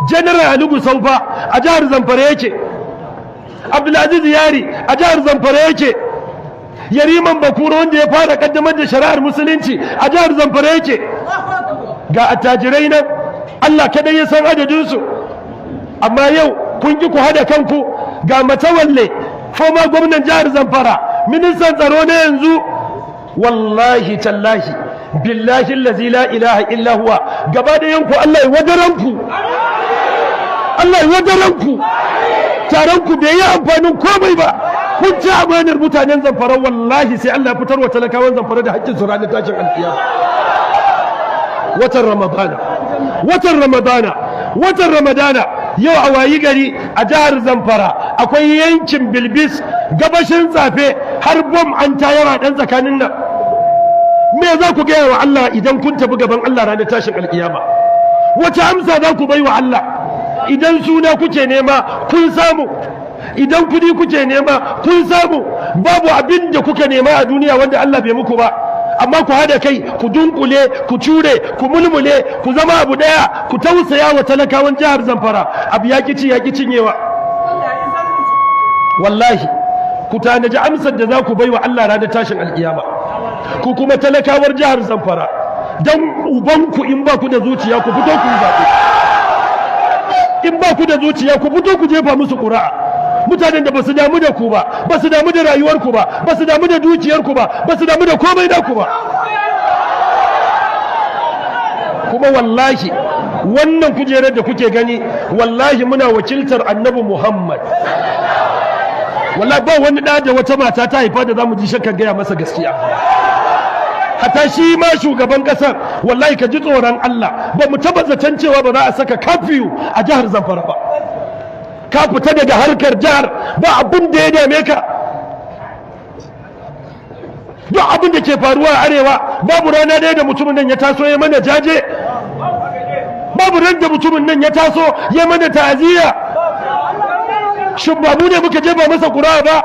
General Ali Gusau fa a jihar Zamfara yake. Abdulaziz Yari a jihar Zamfara yake. Yariman Bakura, wanda ya fara kaddamar da shari'ar Musulunci, a jihar Zamfara yake. Ga attajirai nan, Allah kadai ya san adadinsu, amma yau kun ki ku hada kanku. Ga Matawalle, former gwamnan jihar Zamfara, ministan tsaro na yanzu. Wallahi tallahi, billahi allazi la ilaha illa huwa, gaba da yanku, Allah ya wadaranku, Allah ya wadaranku. Taron ku bai yi amfanin komai ba. Kun ci amanar mutanen Zamfara. Wallahi sai Allah ya fitar wa talakawan Zamfara da haƙƙin su ranar tashin alkiyama. Watan Ramadana, watan Ramadana, watan Ramadana, yau a wayi gari a jihar Zamfara akwai yankin Bilbis, gabashin Tsafe, har bom an tayar a ɗan tsakanin nan. Me za ku gaya wa Allah idan kun tafi gaban Allah ranar tashin alkiyama? Wace amsa za ku bai wa Allah? Idan suna kuke nema, kun samu. Idan kudi kuke nema, kun samu. Babu abin da kuka nema a duniya wanda Allah bai muku ba. Amma ku hada kai, ku dunkule, ku cure, ku mulmule, ku zama abu daya, ku tausaya wa talakawan jihar Zamfara. Abu ya ci ya cinyewa. Wallahi ku tanaji amsar da za ku bai wa Allah ranar tashin alkiyama. Ku kuma talakawar jihar Zamfara, don ubanku, in ba ku da zuciya, ku fito ku yi zaɓe. In ba ku da zuciya, ku fito ku jefa musu ƙuri'a. Mutanen da ba su damu da ku ba, ba su damu da rayuwarku ba, ba su damu da dukiyarku ba, ba su damu da komai naku ba. Kuma wallahi wannan kujerar da kuke gani, wallahi muna wakiltar Annabi Muhammad. Wallahi ba wani ɗa da wata mata ta haifa da za mu ji shakkar gaya masa gaskiya, hatta shi ma shugaban kasar. Wallahi ka ji tsoron Allah. Ba mu taba zaton cewa ba za a saka curfew a jihar Zamfara ba. Ka fita daga harkar jihar, ba abin da ya dame ka. Duk abin da ke faruwa a arewa, babu rana ɗaya da mutumin nan ya taso ya mana jaje, babu ran da mutumin nan ya taso ya mana ta'aziyya. Shin ba mu ne muka jefa masa ƙuri'a ba?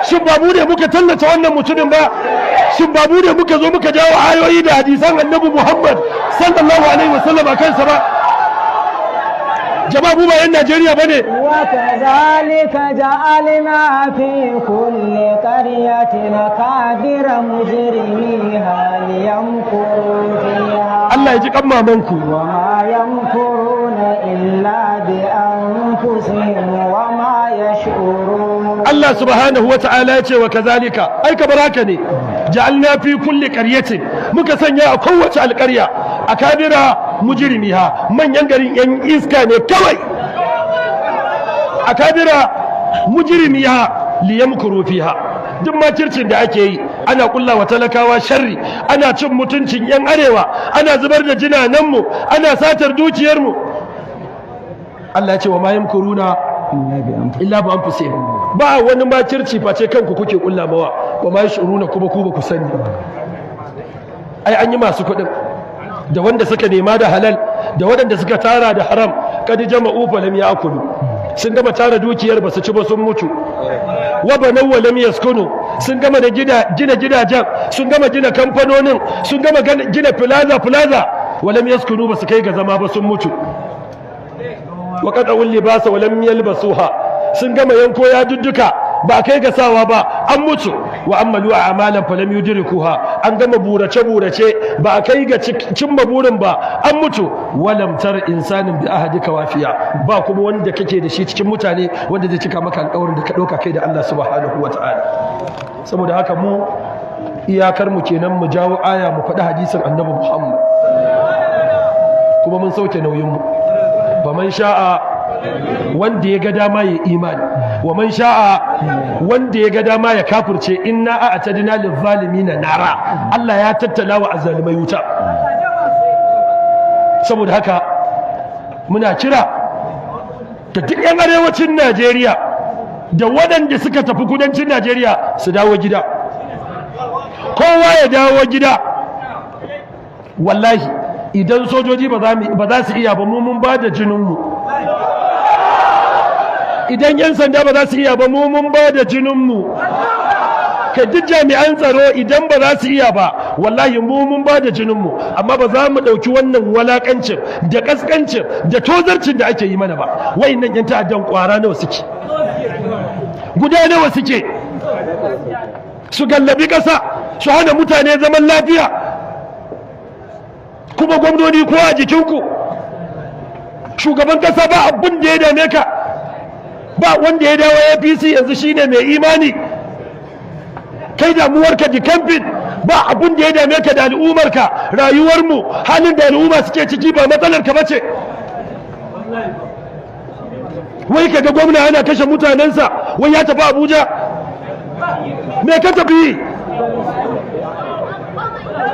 Shin ba mu ne muka tallata wannan mutumin ba? Shin ba mu ne muka zo muka jawo ayoyi da hadisan Annabi Muhammad sallallahu alaihi wasallam a kansa ba? Jama'a, mu ba yan Najeriya bane? وكذلك جعلنا في كل قرية أكابر مجرميها ليمكروا فيها. Allah ya ji kan mamanku. وما يمكرون إلا بأنفسهم وما يشعرون. Allah subhanahu wa ta'ala ya ce: wa kazalika, ai kamar haka ne, ja'alna fi kulli qaryatin, muka sanya a kowace alƙarya, akabira mujrimiha, manyan garin yan iska ne kawai, akabira mujrimiha liyamkuru fiha. Duk makircin da ake yi, ana kulla wa talakawa sharri, ana cin mutuncin yan arewa, ana zubar da jinananmu, ana satar dukiyarmu. Allah ya ce: wa ma yamkuruna illa bi anfusihim. Ba wani makirci face kanku kuke kulla mawa. Wa ma yashuruna, kuma ku ba ku sani. Ai an yi masu kuɗin, da wanda suka nema da halal da waɗanda suka tara da haram. Kad jama'u fa lam ya'kulu, sun gama tara dukiyar, ba su ci ba, sun mutu. Wa banaw wa lam yaskunu, sun gama da gina gidajen, sun gama gina kamfanonin, sun gama gina plaza plaza, wa lam yaskunu, ba su kai ga zama ba, sun mutu. Wa qada'ul libasa wa lam yalbasuha, sun gama yanko ya dudduka, ba kai ga sawa ba, an mutu. Wa ammalu a'malan falam yudrikuha, an gama burace burace, ba kai ga cimma burin ba, an mutu. Walam tar insanin bi ahadika wafiya, ba kuma wanda kake da shi cikin mutane wanda zai cika maka alƙawarin da ka ɗauka kai da Allah subhanahu wata'ala. Saboda haka mu iyakar mu kenan mu jawo aya, mu faɗi hadisin Annabi Muhammad, kuma mun sauke nauyin mu. Ba man sha'a, wanda ya ga dama ya imani, wa man sha'a, wanda ya ga dama ya kafirce. Inna a'tadna lil na nara, Allah ya tattala wa azzalimai wuta. Saboda haka muna kira da duk yan arewacin Najeriya da waɗanda suka tafi kudancin Najeriya su dawo gida, kowa ya dawo gida. Wallahi idan sojoji ba za su iya ba, mu mun ba da jininmu. Idan 'yan sanda ba za su iya ba, mu mun ba da jininmu. Ka duk jami'an tsaro, idan ba za su iya ba, Wallahi mu mun ba da jininmu, amma ba za mu ɗauki wannan walakancin da ƙasƙancin da tozarcin da ake yi mana ba. Wayannan 'yan ta'addan ƙwara nawa suke, guda nawa suke, su gallabi ƙasa, su hana mutane zaman lafiya. Kuma gwamnoni, ko a jikinku? Shugaban ƙasa, ba abin da ya dame ka. Ba wanda ya dawo APC yanzu shine mai imani. Kai damuwarka di kamfin, ba abin da ya dame ka da al'ummarka. Rayuwarmu, halin da al'umma suke ciki, ba matsalar ka bace. Wai kaga gwamna yana kashe mutanensa, wai ya tafi Abuja. Me ka tafi?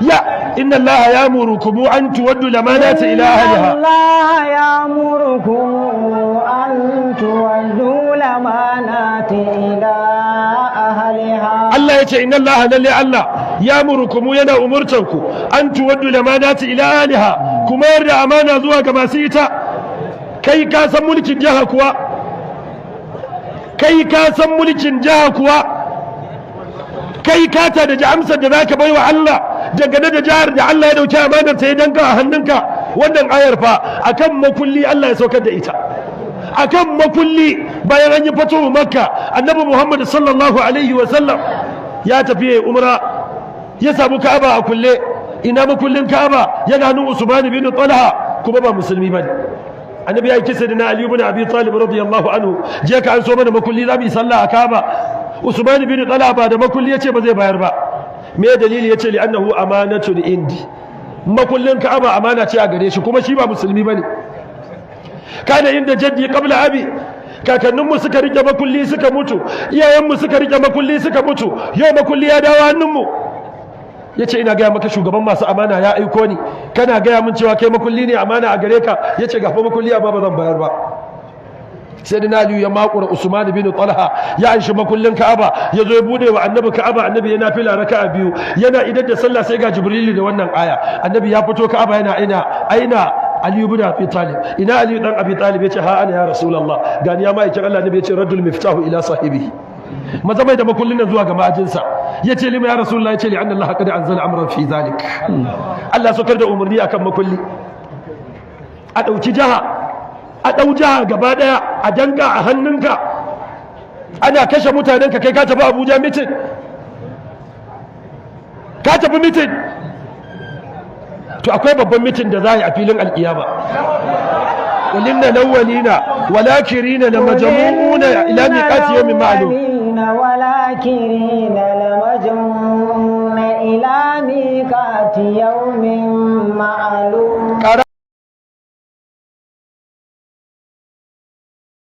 Ya inna Allaha ya'murukum an tuwaddu lamanati ila ahliha. الله يأمركم أن تودوا الأمانات إلى أهلها. Allah ya ce inna Allaha, lalle Allah, ya'murukum, yana umurtanku, an tuwaddu lamanati ila ahliha, kuma yarda amana zuwa ga masu ita. Kai ka san mulkin jiha kuwa? Kai ka san mulkin jiha kuwa? Kai ka ta da amsar da zaka baiwa Allah dangane da jihar da Allah ya dauki amanar ta ya danka a hannunka? Wannan ayar fa akan makulli Allah ya saukar da ita, akan makulli. Bayan an yi fito Makka, Annabi Muhammad sallallahu alaihi wa sallam ya tafi ya umra, ya samu Ka'aba a kulle. Ina makullin Ka'aba? Yana hannun Usman bin Talha, kuma ba musulmi bane. Annabi ya kisa da Ali ibn Abi Talib radiyallahu anhu, je ka an so mana makulli, za mu yi sallah a Ka'aba. Usman bin Talha ba da makulli, yace ba zai bayar ba. Me dalili? Yace li annahu amanatun indi. Makullin Ka'aba amana ce a gare shi, kuma shi ba musulmi bane. Kana inda jaddi qabla abi, kakanninmu suka rike makulli suka mutu, iyayenmu suka rike makulli suka mutu, yau makulli ya dawo hannunmu. Yace ina gaya maka, shugaban masu amana ya aiko ni, kana gaya min cewa kai makulli ne amana a gare ka. Yace gafa makulli, amma ba zan bayar ba. Sai da Aliyu ya makura Usman bin Talha, ya anshi makullin Ka'aba, ya zo ya bude wa Annabi Ka'aba. Annabi yana fila raka'a biyu, yana idar da sallah sai ga Jibrilu da wannan aya. Annabi ya fito Ka'aba yana: aina, aina Ali ibn Abi Talib? Ina Ali dan Abi Talib? Yace ha ana ya Rasulullah, gani ya ma'aikin Allah. Annabi yace raddul miftahu ila sahibihi, maza mai da makullin nan zuwa ga ma'ajinsa. Yace lima ya Rasulullah? Yace li anna Allah qad anzala amran fi zalik, Allah saukar da umarni akan makulli. A dauki jaha, a ɗau jiha gaba ɗaya a danka a hannunka, ana kashe mutanenka, kai ka tafi Abuja meeting, ka tafi meeting. To akwai babban meeting da za a yi a filin alkiyama. قل إن الأولين والآخرين لمجموعون إلى ميقات يوم معلوم. والآخرين لمجموعون إلى ميقات يوم معلوم. قال.